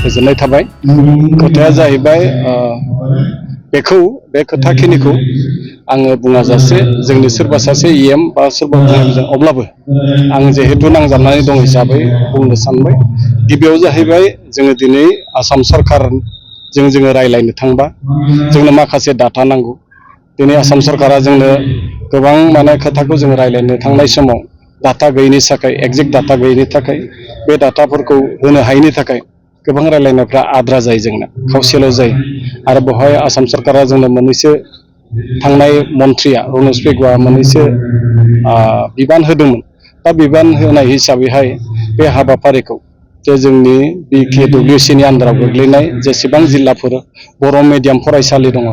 गोजोननाय थाबाय। खोथाया जाहैबाय बे खोथाखिनिखौ आङो बुङाजासे जोंनि सोरबा सासे इएम बा सोरबा बुंनायजों अब्लाबो आं जिहेतु नांजाबनानै दं हिसाबै बुंनो सानबाय। गिबियाव जाहैबाय जोङो दिनै आसाम सरकारजों जोङो रायज्लायनो थांबा जोंनो माखासे डाटा नांगौ। दिनै आसाम सरकारा जोंनो गोबां माने खोथाखौ जोङो रायज्लायनो थांनाय समाव डाटा गैयिनि थाखाय एक्जेक्ट डाटा गैयिनि थाखाय बे डाटाफोरखौ होनो हायैनि थाखाय गोबां रायज्लायनायफ्रा आद्रा जायो जोंना खावसेल' जायो। आरो बेवहाय आसाम सरकारा जोंनो मोननैसो थांनाय मन्थ्रिया रमेश बेगवा मोननैसो बिबान होदोंमोन। दा बिबान होनाय हिसाबैहाय बे हाबाफारिखौ जे जोंनि BKWCनि आन्दाराव गोग्लैनाय जेसेबां जिल्लाफोर बर' मिडियाम फरायसालि दङ,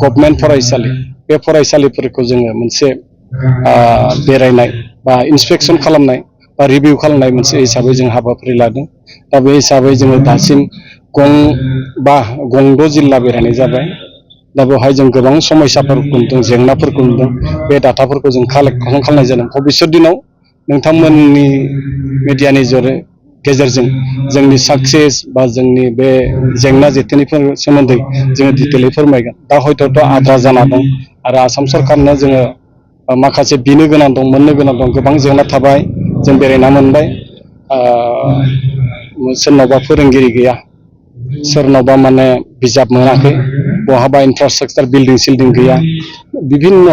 गभर्नमेन्ट फरायसालि, बे फरायसालिफोरखौ जोङो मोनसे बेरायनाय बा इन्सपेक्सन खालामनाय बा रिभिउ खालामनाय मोनसे हिसाबै जों हाबाफारि लादों। दा बे हिसाबै जोङो दासिम गं6 जिल्ला बेरायनाय जाबाय। दा बेवहाय जों गोबां समस्याफोरखौ नुदों, जेंनाफोरखौ नुदों। बे डाटाफोरखौ जों कालेक्ट खालामनाय जादों। भबिष्यत दिनाव नोंथांमोननि मिडियानि गेजेरजों जोंनि साक्सेस बा जोंनि बे जेंना जेथोनिफोर सोमोन्दै जोङो डिटेलै फोरमायगोन। दा हयथ' आद्रा जाना दं आरो आसाम सरकारनो जोङो माखासे बिनो गोनां दं, मोननो गोनां दं। गोबां जेंना थाबाय, जों बेरायना मोनबाय। सोरनावबा फोरोंगिरि गैया, सोरनावबा माने बिजाब मोनाखै, बहाबा इनफ्रास्ट्राक्चार बिल्डिं सिल्डिं गैया। बिभिन्न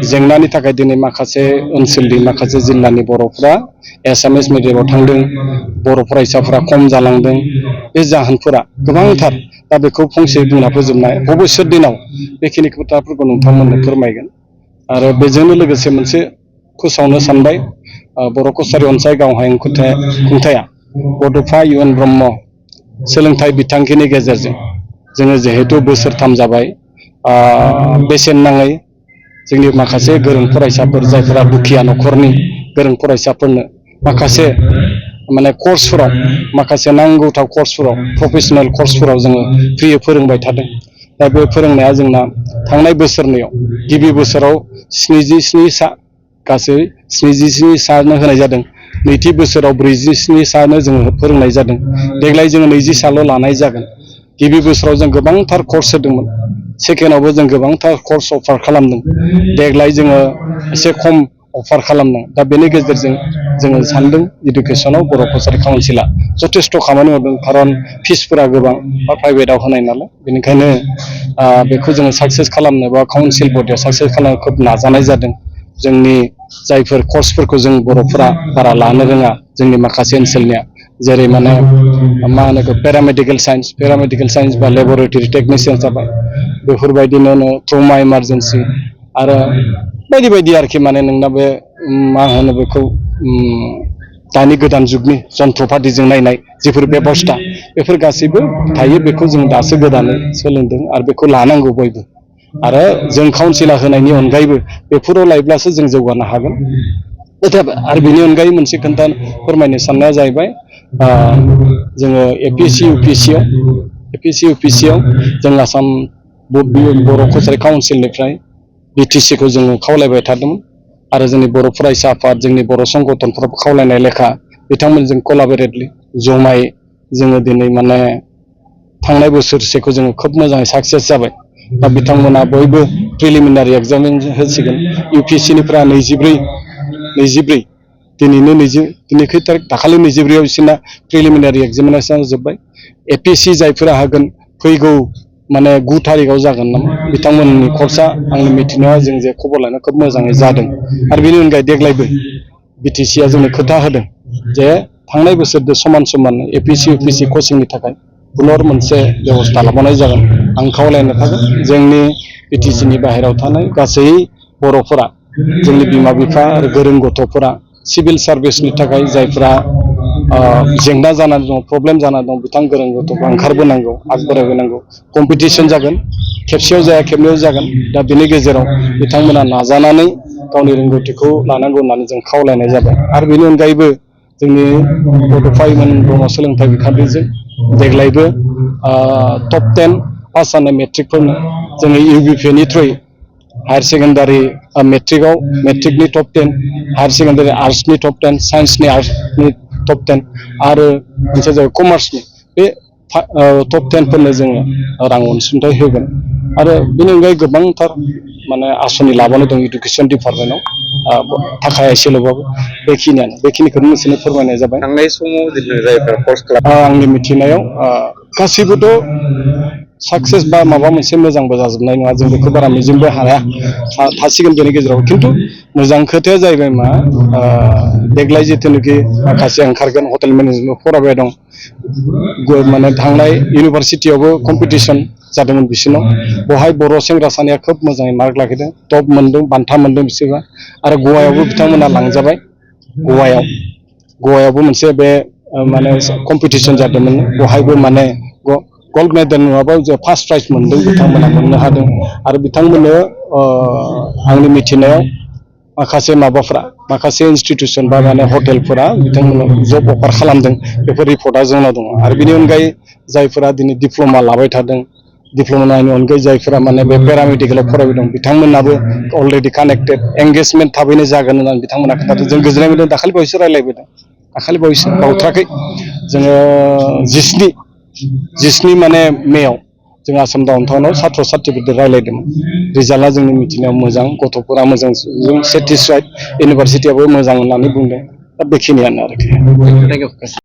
जेंनानि थाखाय दिनै माखासे ओनसोलनि माखासे जिल्लानि बर'फ्रा एसामिस मिडियामाव थांदों, बर' फरायसाफ्रा खम जालांदों। बे जाहोनफोरा गोबांथार। दा बेखौ फंसे बुंना फोजोबनाय भबिष्यत दिनाव बेखिनि खोथाफोरखौ नोंथांमोननो फोरमायगोन। आरो बेजोंनो लोगोसे मोनसे फोसावनो सानबाय, बर' कसारि अनसाय गावहायन खुंथाया बड'फा UN ब्रह्म सोलोंथाइ बिथांखिनि गेजेरजों जोङो जिहेतु बोसोरथाम जाबाय, बेसेन नाङै जोंनि माखासे गोरों फरायसाफोर जायफोरा दुखिया न'खरनि गोरों फरायसाफोरनो माखासे माने कर्सफोराव, माखासे नांगौथाव कर्सफोराव, प्रफेसनेल कर्सफोराव जोङो फ्रियै फोरोंबाय थादों। दा बे फोरोंनाया जोंना थांनाय बोसोरनैयाव गिबि बोसोराव 77 सा, गासै 77 सानो होनाय जादों। नैथि बोसोराव 47 सानो जोङो फोरोंनाय जादों। देग्लाय जोङो 20 साल' लानाय जागोन। गिबि बोसोराव जों गोबांथार कर्स होदोंमोन, सेकेन्डआवबो जों गोबांथार कर्स अफार खालामदों। देग्लाय जोङो एसे खम अफार खालामदों। दा बेनि गेजेरजों जोङो सानदों इडुकेसनाव बर' कसारि काउन्सिला जथेस्थ' खामानि मावदों। खारन फिसफोरा गोबां बा प्राइभेटआव होनाय नालाय, बेनिखायनो बेखौ जोङो साक्सेस खालामनो बा काउन्सिल बडिया साक्सेस खालामनो खोब नाजानाय जादों। जोंनि जायफोर कर्सफोरखौ जों बर'फोरा बारा लानो रोङा, जोंनि माखासे ओनसोलनिया, जेरै माने मा होनो पेरामेडिकेल साइन्स बा लेबरेटरि टेकनिसियान जाबाय, बेफोरबायदिनो ट्रमा इमारजेन्सि आरो बायदि बायदि आरोखि। माने नोंना बे मा होनो बेखौ दानि गोदान जुगनि जन्थ्रपातिजों नायनाय जिफोर बेबस्था, बेफोर गासैबो थायो। बेखौ जों दासो गोदानै सोलोंदों आरो बेखौ लानांगौ बयबो। आरो जों काउन्सिला होनायनि अनगायैबो बेफोराव लायोब्लासो जों जौगानो हागोन। आरो बेनि अनगायै मोनसे खोन्था फोरमायनो साननाया जाहैबाय, जोङो APSC UPSC आव जों आसाम बर' कसारि काउन्सिलनिफ्राय BTC खौ जोङो खावलायबाय थादोंमोन। आरो जोंनि बर' फरायसा आफाद, जोंनि बर' संगठनफ्राबो खावलायनाय लेखा बिथांमोनजों कलाबरेटलि जमायै जोङो दिनै माने थांनाय बोसोरसेखौ जोङो खोब मोजाङै साक्सेस जाबाय। दा बिथांमोना बयबो प्रिलिमिनारि एग्जाम होसिगोन। UPSC निफ्राय 24 दिनैनो दिनै खै थारिख, दाखालि 24आव बिसोरना प्रिलिमिनारि एग्जामिनेसन जोब्बाय। APSC जायफोरा होगोन फैगौ माने 9 थारिखआव जागोन नामा। बिथांमोननि कर्सआ आंनि मिथिनायाव जों जे खबर लानो खोब मोजाङै जादों। आरो बेनि अनगायै देग्लायबो BTCआ जोंनो खोथा होदों जे थांनाय बोसोरजों समान APSC UPSC कचिंनि थाखाय पुनर मोनसे बेबस्था लाबावनाय जागोन। आं खावलायनो थागोन जोंनि BTCनि बाहेरायाव थानाय गासै बर'फोरा, जोंनि बिमा बिफा आरो गोरों गथ'फोरा सिभिल सार्भिसनि थाखाय जायफ्रा जेंना जानानै दं, प्रब्लेम जानानै दं, बिथां गोरों गथ'फ्रा ओंखारबोनांगौ, आगबारायबोनांगौ। कम्पिटिसन जागोन, खेबसेयाव जाया खेबनैयाव जागोन। दा बेनि गेजेराव बिथांमोना नाजानानै गावनि रोंगौथिखौ लानांगौ होननानै जों खावलायनाय जाबाय। आरो बेनि अनगायैबो जोंनि बड'फा UN ब्रह्म सोलोंथाइ बिखान्थिजों देग्लायबो टप 10 पास जानाय मेट्रिकफोरनो जोङो UBPनि थ्रुयै हायार सेकेन्डारि मेट्रिकनि टप 10, हायार सेकेन्डारि आर्ट्सनि टप 10, साइन्सनि आर्ट्सनि टप 10 आरो मोनसे जाबाय कमार्सनि। बे टप 10 फोरनो जोङो रां अनसुंथाइ होगोन आरो बेनि अनगायै गोबांथार माने आसनि लाबानो दं इडुकेसन डिपार्टमेन्टआव थाखाया एसेल'बाबो बेखिनिखौनो नोंसोरनो फोरमायनाय जाबाय। थांनाय समाव जिथु जायफोरा कर्स खालाम आंनि मिथिनायाव गासैबोथ' साक्सेस बा माबा मोनसे मोजांबो जाजोबनाय नङा जों बेखौ बारा मिजिंबो हाया थासिगोन बेनि गेजेराव खिन्थु मोजां खोथाया जाहैबाय मा देग्लाय जिथुनाखि माखासे ओंखारगोन हटेल मेनेजमेन्ट फरायबाय दं माने थांनाय इउनिभारसिटियावबो कम्पिटिसन जादोंमोन बिसोरनाव बेवहाय बर' सेंग्रा सानैया खोब मोजाङै मार्क लाखिदों टप मोनदों बान्था मोनदों बिसोरबा आरो गवायावबो बिथांमोना लांजाबाय गवायावबो मोनसे बे माने कम्पिटिसन जादोंमोन बेवहायबो माने गल्ड मेडेल नङाबा फार्स्ट प्राइज मोनदों बिथांमोना मोननो हादों आरो बिथांमोननो आंनि मिथिनायाव माखासे इन्सटिटिउसन बा माने हटेलफोरा बिथांमोननो जब अफार खालामदों बेफोर रिपर्टआ जोंनाव दङ आरो बिनि अनगायै जायफोरा दिनै डिप्ल'मा लाबाय थादों डिप्ल'मानि अनगायै जायफोरा माने बे पेरामेडिकेलाव फरायबाय दं बिथांमोनाबो अलरेडि कानेक्टेड एंगेजमेन्ट थाबैनो जागोन होननानै बिथांमोना खोन्थादों जों गोजोननाय मोनदों दाखालि बावैसो रायज्लायबोदों बावथ्राखै जोङो 17 माने मेयाव जों आसाम डाउनटाउनाव साथ्र' साथ्रिफोरजों रायज्लायदोंमोन रिजाल्टआ जोंनि मिथिनायाव मोजां गथ'फोरा मोजां सेटिसफाइड इउनिभारसिटियाबो मोजां होननानै बुंदों दा बेखिनियानो आरोखि।